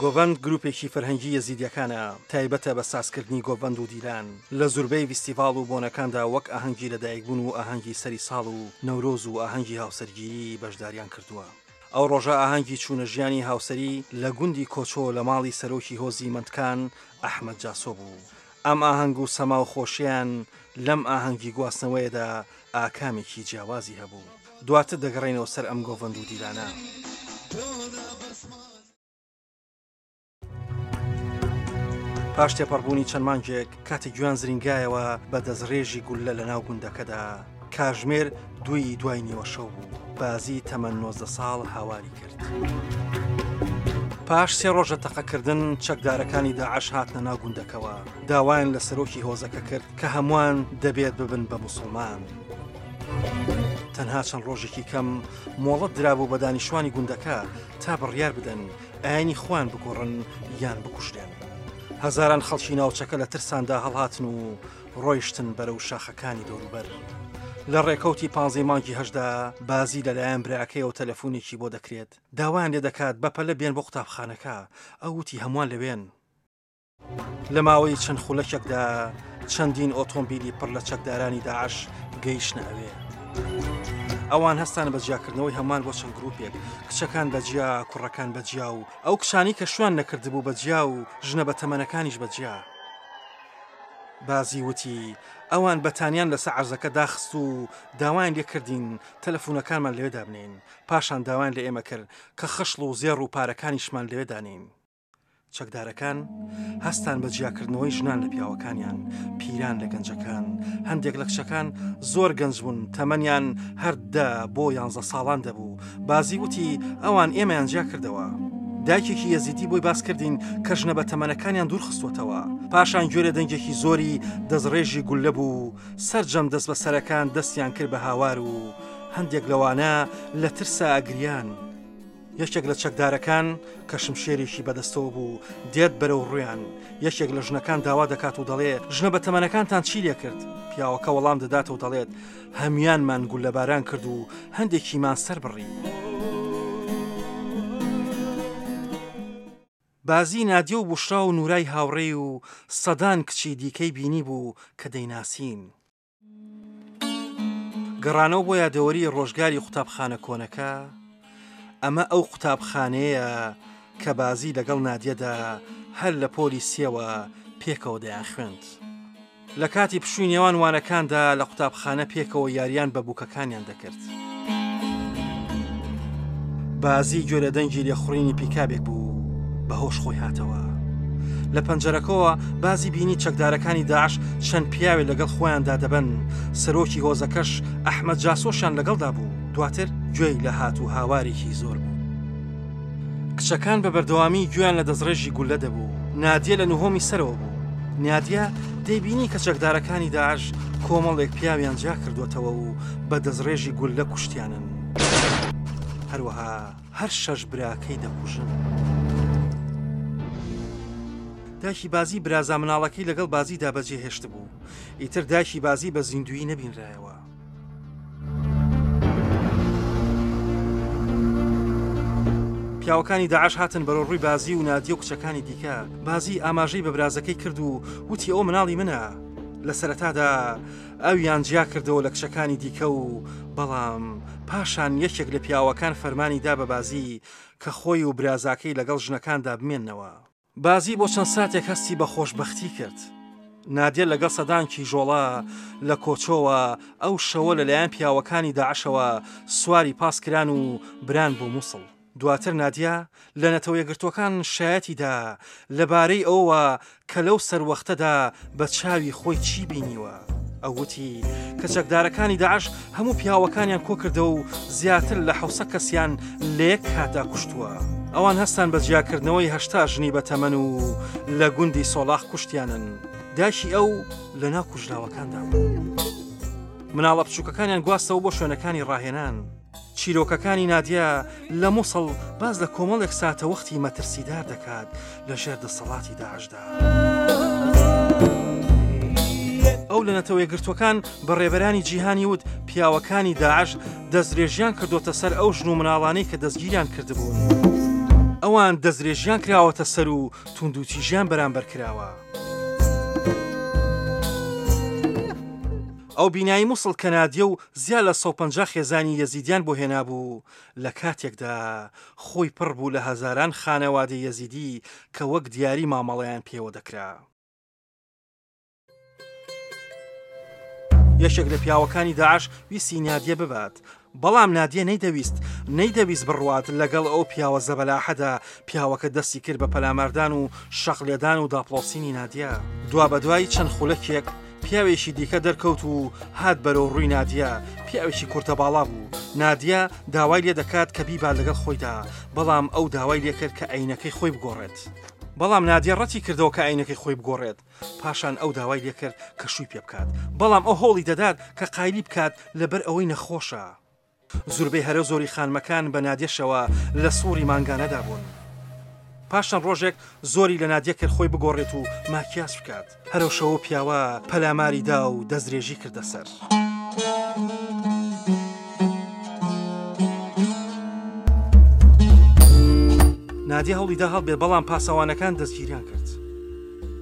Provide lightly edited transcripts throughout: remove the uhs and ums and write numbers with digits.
گۆڤەند گروپێکی فەرهەنگی یەزیدیەکانە، تایبەتە بە سازکردنی گۆڤەند و دیلان، لە زوربەی ڤیستیڤاڵ و بۆنەکاندا وەک ئاهەنگی لەدایکبوون و ئاهەنگی سەری ساڵ و نەورۆز و ئاهەنگی هاوسەرگیری بەشداریان کردووە. ئەو ڕۆژە ئاهەنگی چوونە ژیانی هاوسەری لە گوندی کۆچۆ لە ماڵی سەرۆکی هۆزی مەنتکان ئەحمەد جاسۆ بوو. ئەم ئاهەنگ و سەما و خۆشییان لەم ئاهەنگی گواستنەوەیەدا ئاکامێکی جیاوازی هەبوو. دواتر دەگەڕێینەوە سەر ئەم گۆڤەند و دیلانە. پاش تێپەڕبوونی چەند مانگێک، کاتێک گوێیان زرینگایەوە بە دەستڕێژی گوللە لە ناو گوندەکەدا، کاژمێر دووی دوای نیوەشەو بوو، بازی تەمەن 19 ساڵ هاواری کرد. پاش سێ ڕۆژ لە تەقەکردن، چەکدارەکانی داعش هاتنە ناو گوندەکەوە، داوایان لە سەرۆکی هۆزەکە کرد کە هەمووان دەبێت ببن بە موسڵمان. تەنها چەند ڕۆژێکی کەم مۆڵەت درابوو بە دانیشتوانی گوندەکە تا بڕیار بدەن ئاینی خۆیان بگۆڕن یان بکوژرێن. هەزاران خەڵکی ناوچەکە لە ترساندا هەڵهاتن و ڕۆیشتن بەرەو شاخەکانی دەوروبەر. لە ڕێکەوتی پانزەی مانگی هەشتدا بازی لەلایەن براکەیەوە تەلەفونێکی بۆ دەکرێت، داوایان لێدەکات بەپەلە بێن بۆ قوتابخانەکە، ئەو وتی هەمووان لەوێن. لە ماوەی چەند خولەکێکدا چەندین ئۆتۆمبیلی پڕ لە چەکدارانی داعش گەیشتنە ئەوێ. ئەوان هەستان بە جیاکردنەوەی هەمووان بۆ چەند گروپێک، کچەکان بە جیا، کوڕەکان بە جیا و ئەو کچانەی کە شویان نەکردبوو بە جیا و ژنە بەتەمەنەکانیش بە جیا. بازی وتی، ئەوان بەتانیان لەسەر عەرزەکە داخست و داوایان لێکردین تەلەفونەکانمان لەوێ دابنێین، پاشان داوایان لە ئێمە کرد کە خشڵ و زێڕ و پارەکانیشمان لەوێ دانێین. چەکدارەکان هەستان بە جیاکردنەوەی ژنان لە پیاوەکانیان، پیران لە گەنجەکان، هەندێک لە کچەکان زۆر گەنج بوون، تەمەنیان هەر دە بۆ یانزە ساڵان دەبوو، بازی وتی ئەوان ئێمەیان جیا کردەوە. دایکێکی یەزیدی بۆی باس کردین کە ژنە بەتەمەنەکانیان دوورخستووەتەوە. پاشان گوێ لە دەنگێکی زۆری دەستڕێژی گوللە بوو، سەرجەم دەستبەسەرەکان دەستیان کرد بە هاوار و هەندێک لەوانە لە ترسا ئەگریان. یەکێک لە چەکدارەکان کە شمشێرێکی بەدەستەوە بوو دێت بەرەو ڕوویان، یەکێک لە ژنەکان داوا دەکات و دەڵێ ژنە بەتەمەنەکانتان چی لێکرد؟ پیاوەکە وەڵام دەداتەوە دەڵێت هەمویانمان گوللەباران کرد و هەندێکیمان سەربڕی. بازی نادیە و بوشرا و نورای هاوڕێی و سەدان کچی دیکەی بینیبوو کە دەیناسین. گەڕانەوە بۆ یادەوەری ڕۆژگاری قوتابخانە کۆنەکە، ئەمە ئەو قوتابخانەیە کە بازی لەگەڵ نادیەدا هەر لە پۆلی سێوە پێکەوە دەیانخوێند. لە کاتی پشووی نێوان وانەکاندا لە قوتابخانە پێکەوە یاریان بە بووکەکانیان دەکرد. بازی گوێ لە دەنگی لێخوڕینی پیکابێک بوو بە هۆش خۆی هاتەوە. لە پەنجەرەکەوە بازی بینی چەکدارەکانی داعش چەند پیاوێ لەگەڵ خۆیاندا دەبەن، سەرۆکی هۆزەکەش ئەحمەد جاسۆشیان لەگەڵدا بوو، دواتر گوێی لە هات و هاوارێکی زۆر بوو. کچەکان بە بەردەوامی گوێیان لە دەستڕێژی گوللە دەبوو، نادیە لە نهۆمی سەرەوە بوو. نادیە دەیبینی کە چەکدارەکانی داعش کۆمەڵێک پیاویان جیا کردووەتەوە و بە دەستڕێژی گوللە کوشتیانن. هەروەها هەر شەش براکەی دەکوژن. دایکی بازی برازا مناڵەکەی لەگەڵ بازیدا بەجێهێشتبوو. ئیتر دایکی بازی بە زیندوویی نەبینرایەوە. پیاوەکانی داعش هاتن بەرەو ڕووی بازی و نادیە و کچەکانی دیکە بازی ئاماژەی بە برازەکەی کرد و وتی ئەو مناڵی منە لە سەرەتادا ئەویان جیا کردەوە لە کچەکانی دیکە و بەڵام پاشان یەکێک لە پیاوەکان فەرمانی دا بە بازی کە خۆی و برازاکەی لەگەڵ ژنەکاندا بمێنەوە بازی بۆ چەند ساتێک هەستی بە خۆشبەختی کرد. نادیە لەگەڵ سەدان کیژۆڵە لە کۆچۆوە ئەو شەوە لەلایەن پیاوەکانی داعشەوە سواری پاس کران و بران بۆ موسڵ. دواتر نادیە لە نەتەوە یەکگرتووەکان شایەتی دا لەبارەی ئەوەوە کە لەو سەروەختەدا بە چاوی خۆی چی بینیوە. ئەو وتی کە چەکدارەکانی داعش هەموو پیاوەکانیان کۆکردەوە و زیاتر لە حەوسە کەسیان لە یەک کاتدا کوشتووە. ئەوان هەستان بە جیاکردنەوەی 80 ژنی بەتەمەن و لە گوندی سۆڵاخ کوشتیانن. دایکی ئەو لەناو کوژراوەکاندا بوو. مناڵە بچووکەکانیان گواستەوە بۆ شوێنەکانی ڕاهێنان. چیرۆکەکانی نادیە لە موسڵ باس لە کۆمەڵێک ساتەوەختی مەترسیدار دەکات لە ژێر دەسەڵاتی داعشدا. ئەو لە نەتەوە یەکگرتووەکان بە ڕێبەرانی جیهانی وت پیاوەکانی داعش دەستدرێژیان کردۆتە سەر ئەو ژن و مناڵانەی کە دەستگیریان کردبوون. ئەوان دەستدرێژیان کراوەتە سەر و توندوتیژیان بەرامبەر کراوە. ئەو بینای موسڵ کە نادیە و زیاد لە 150 خێزانی یەزیدیان بۆ هێنابوو، لە کاتێکدا خۆی پڕ بوو لە هەزاران خانەوادەی یەزیدی کە وەک دیاری مامەڵەیان پێوە دەکرا. یەکێک لە پیاوەکانی داعش ویستی نادیە ببات، بەڵام نادیە نەیدەویست، نەیدەویست بڕوات لەگەڵ ئەو پیاوە زەبەلاحەدا، پیاوەکە دەستی کرد بە پەلاماردان و شەق لێدان و داپڵۆسینی نادیە. دوابەدوای چەند خولەکێک پیاوێکی دیکە دەرکەوت و هات بەرەو ڕووی نادیە، پیاوێکی کورتەباڵا بوو، نادیە داوای لێدەکات کە بیبات لەگەڵ خۆیدا، بەڵام ئەو داوای لێکرد کە ئاینەکەی خۆی بگۆڕێت. بەڵام نادیە ڕەتی کردەوە کە ئاینەکەی خۆی بگۆڕێت. پاشان ئەو داوای لێکرد کە شووی پێ بکات، بەڵام ئەو هەوڵی دەدات کە قایلی بکات لەبەر ئەوەی نەخۆشە. زوربەی هەرە زۆری خانمەکان بە نادیەشەوە لە سوڕی مانگانەدا بوون. پاش چەند ڕۆژێک زۆری لە نادیە کرد خۆی بگۆڕێت و ماکیاج بکات. هەر ئەو شەوە پیاوە پەلاماری دا و دەستدرێژی کردە سەر. نادیە هەوڵی دا هەڵبێت بەڵام پاسەوانەکان دەستگیریان کرد.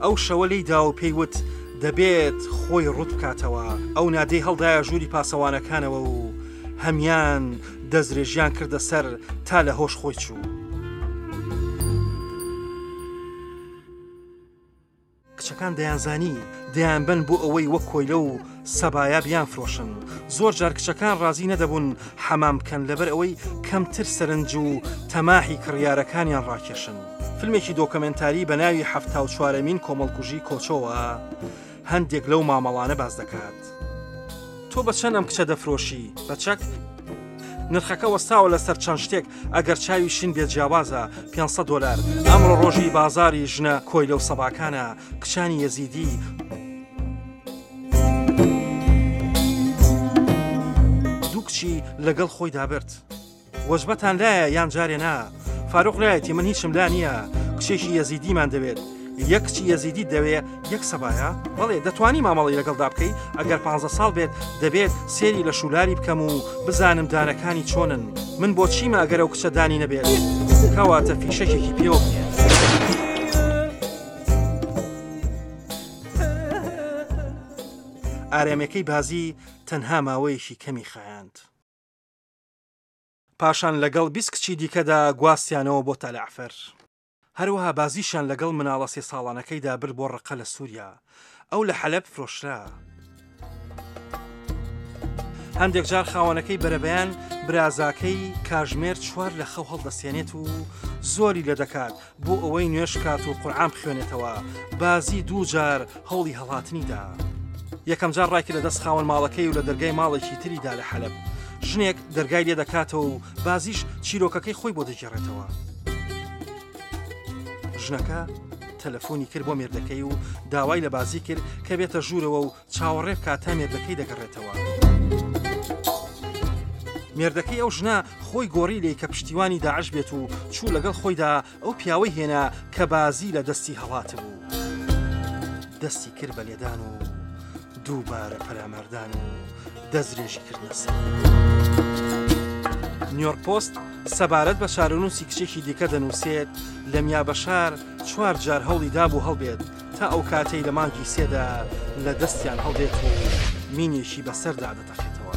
ئەو شەوە لێی دا و پێی وت دەبێت خۆی ڕووت بکاتەوە. ئەو نادیەی هەڵدایە ژووری پاسەوانەکانەوە و هەمیان دەستدرێژیان کردە سەر تا لە هۆش خۆی چوو. کچەکان دەیانزانی دەیانبەن بۆ ئەوەی وەک کۆیلە و سەبایا بیانفرۆشن. زۆر جار کچەکان ڕازی نەدەبوون حەمام بکەن لەبەر ئەوەی کەمتر سەرنج و تەماحی کڕیارەکانیان ڕاکێشن. فیلمێکی دۆکۆمێنتاری بە ناوی حەفتاوچوارەمین کۆمەڵکوژی کۆچۆوە هەندێک لەو مامەڵانە باس دەکات. تۆ بە چەند ئەم کچە دەفرۆشی؟ بە چەک؟ نرخەکە وەستاوە لەسەر چەند شتێک ئەگەر چاوی شین بێت جیاوازە 500 دۆلار ئەمڕۆ ڕۆژی بازاری ژنە کۆیلە و سەباکانە کچانی یەزیدی دوو کچی لەگەڵ خۆیدا برد. وەجبەتان لایە یان جارێ نا؟ فاروق لایەتی من هیچم لا نییە کچێکی یەزیدیمان دەوێت یەک کچی یەزیدیت دەوێ یەک سەبایە بەڵێ دەتوانی مامەڵی لەگەڵدا بکەی ئەگەر پ ساڵ بێت دەبێت سێری لە شولاری بکەم و بزانم دانەکانی چۆنن من بۆ چیمە ئەگەر ئەو کچە دانی نەبێت کەواتە فیشەکێکی پێوە بنێ. ئارامەکەی بازی تەنها ماوەیەکی کەمی خایاند. پاشان لەگەڵ 20 کچی دیکەدا گواستیانەوە بۆ تەلەعفەر. هەروەها بازیشیان لەگەڵ مناڵە سێ ساڵانەکەیدا برد بۆ ڕەققە لە سووریا. ئەو لە حەلەب فرۆشرا. هەندێک جار خاوەنەکەی بەرەبەیان برازاکەی کاژمێر چوار لە خەو هەڵدەستێنێت و زۆری لێ دەکات بۆ ئەوەی نوێژ بکات و قورعان بخوێنێتەوە، بازی دوو جار هەوڵی هەڵاتنی دا. یەکەم جار ڕایکرد لە دەست خاوەن ماڵەکەی و لە دەرگای ماڵێکی تری دا لە حەلەب. ژنێک دەرگای لێ دەکاتەوە و بازیش چیرۆکەکەی خۆی بۆ دەگێڕێتەوە. ژنەکە تەلەفۆنی کرد بۆ مێردەکەی و داوای لە بازی کرد کە بێتە ژوورەوە و چاوەڕێ بکات تا مێردەکەی دەگەڕێتەوە. مێردەکەی ئەو ژنە خۆی گۆڕی لێی کە پشتیوانی داعش بێت و چوو لەگەڵ خۆیدا ئەو پیاوەی هێنا کە بازی لە دەستی هەڵاتبوو. دەستی کرد بە لێدان و دووبارە پەلاماردان و دەستدرێژی کردنە سەر. نیویۆرک پۆست سەبارەت بە چارەنووسی کچێکی دیکە دەنووسێت، لەمیا بەشار چوار جار هەوڵی دابوو هەڵبێت، تا ئەو کاتەی لە مانگی سێدا لە دەستیان هەڵدێت و مینێکی بەسەردا دەتەقێتەوە.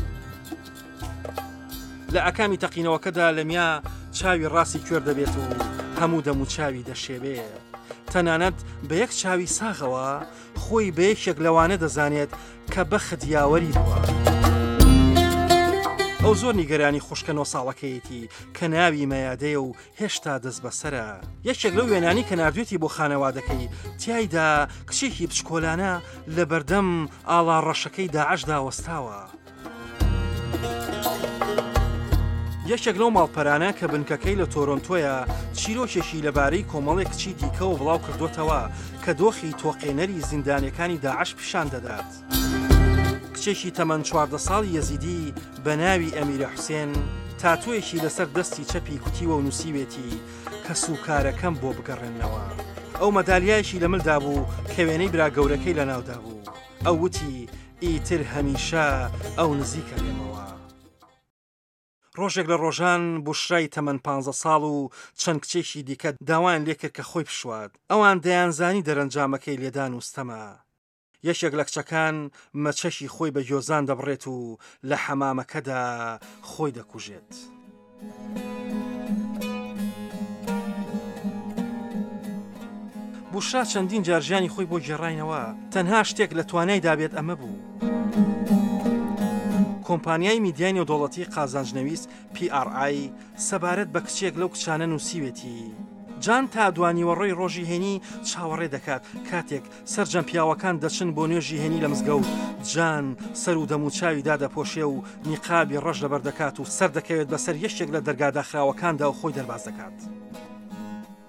لە ئاکامی تەقینەوەکەدا لەمیا چاوی ڕاستی کوێر دەبێت و هەموو دەم و چاوی دەشێوێ. تەنانەت بە یەک چاوی ساغەوە خۆی بە یەکێک لەوانە دەزانێت کە بەخت یاوەری بووە. ئەو زۆر نیگەرانی خوشکە نۆ ساڵەکەیەتی کە ناوی مەیادەیە و هێشتا دەستبەسەرە. یەکێک لەو وێنانەی کە ناردوێتی بۆ خانەوادەکەی، تیایدا کچێکی بچکۆلانە لە بەردەم ئاڵا ڕەشەکەی داعشدا وەستاوە. یەکێک لەو ماڵپەرانە کە بنکەکەی لە تۆرۆنتۆیە، چیرۆکێکی لەبارەی کۆمەڵێک کچی دیکەوە بڵاوکردۆتەوە کە دۆخی تۆقێنەری زیندانیەکانی داعش پیشان دەدات. کچێکی تەمەن 14 ساڵی یەزیدی بە ناوی ئەمیرە حوسێن تاتۆیەکی لەسەر دەستی چەپی کوتیوە و نووسیوێتی کەسوکارەکەم بۆ بگەڕێننەوە. ئەو مەدالیایەکی لە ملدا بوو کە وێنەی برا گەورەکەی لەناودا بوو. ئەو وتی ئیتر هەمیشە ئەو نزیکە لێمەوە. ڕۆژێک لە ڕۆژان بوشرای تەمەن پانزە ساڵ و چەند کچێکی دیکە داوایان لێکرد کە خۆی بشوات. ئەوان دەیانزانی دەرەنجامەکەی لێدان و ستەمە. یەکێک لە کچەکان مەچەکی خۆی بە گۆزان دەبڕێت و لە حەمامەکەدا خۆی دەکوژێت. بوشرا چەندین جار ژیانی خۆی بۆ گێڕاینەوە، تەنها شتێک لە توانایدا بێت ئەمە بوو. کۆمپانیای میدیای نێودەوڵەتی قازانجنەویست PRI سەبارەت بە کچێک لەو کچانە نووسیوێتی، جان تا دوانیوەڕۆی ڕۆژی هەینی چاوەڕێ دەکات کاتێک سەرجەم پیاوەکان دەچن بۆ نوێژی هەینی لە مزگەوت، جان سەر و دەموچاوی دادەپۆشێ و نیقابی ڕەش لەبەر دەکات و سەردەکەوێت بەسەر یەکێک لە دەرگا داخراوەکاندا و خۆی دەرباز دەکات.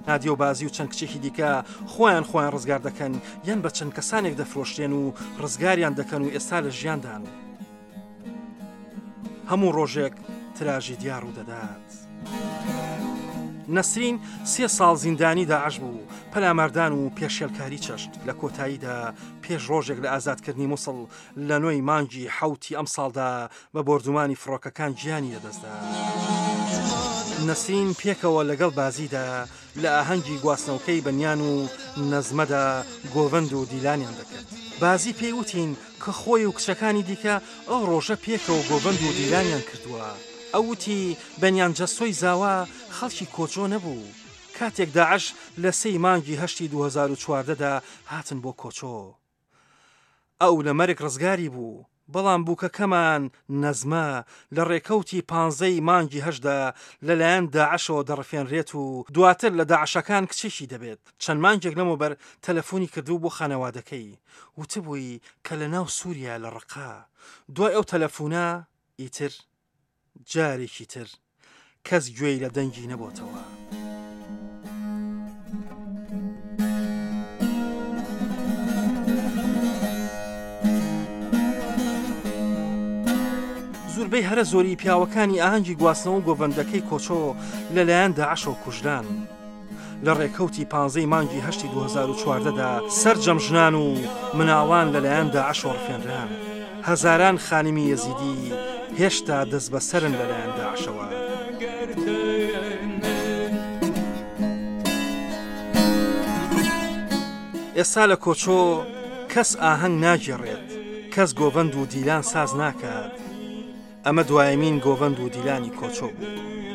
نادیە و بازی و چەند کچێکی دیکە خۆیان خۆیان ڕزگار دەکەن یان بە چەند کەسانێک دەفرۆشرێن و ڕزگاریان دەکەن و ئێستا لە ژیاندان. هەموو ڕۆژێک تراژیدیا ڕوودەدات. نەسرین سێ ساڵ زیندانی داعش بوو، پەلاماردان و پێشێلکاری چەشت، لە کۆتاییدا پێش ڕۆژێک لە ئازادکردنی موسڵ لە نۆی مانگی حەوتی ئەمساڵدا بە بۆردومانی فڕۆکەکان گیانی لەدەستدا. نەسرین پێکەوە لەگەڵ بازیدا لە ئاهەنگی گواستنەوکەی بەنیان و نەزمەدا گۆڤەند و دیلانیان دەکرد. بازی پێی وتین کە خۆی و کچەکانی دیکە ئەو ڕۆژە پێکەوە گۆڤەند و دیلانیان کردووە. ئەو وتی بەنیان جەسۆی زاوا خەڵکی کۆچۆ نەبوو. کاتێک داعش لە سێی مانگی هەشتی 2014 دا هاتن بۆ کۆچۆ. ئەو لە مەرگ ڕزگاری بوو، بەڵام بووکەکەمان نەزمە لە ڕێکەوتی پانزەی مانگی هەشتدا لەلایەن داعشەوە دەڕفێنرێت و دواتر لە داعشەکان کچێکی دەبێت. چەند مانگێک لەمەوبەر تەلەفۆنی کردبوو بۆ خانەوادەکەی، وتبووی کە لەناو سووریا لە ڕەققە. دوای ئەو تەلەفونە ئیتر جارێکی تر کەس گوێی لە دەنگی نەبۆتەوە. زوربەی هەرە زۆری پیاوەکانی ئاهەنگی گواستنەوە و گۆڤەندەکەی کۆچۆ لەلایەن داعشەوە کوژران. لە ڕێکەوتی پانزەی مانگی هەشتی 2014 دا سەرجەم ژنان و مناڵان لەلایەن داعشەوە ڕفێنران. هەزاران خانمی یەزیدی هێشتا دەستبەسەرن لەلایەن داعشەوە. ئێستا لە کۆچۆ کەس ئاهەنگ ناگێڕێت، کەس گۆڤەند و دیلان ساز ناکات. ئەمە دوایەمین گۆڤەند و دیلانی کۆچۆ بوو.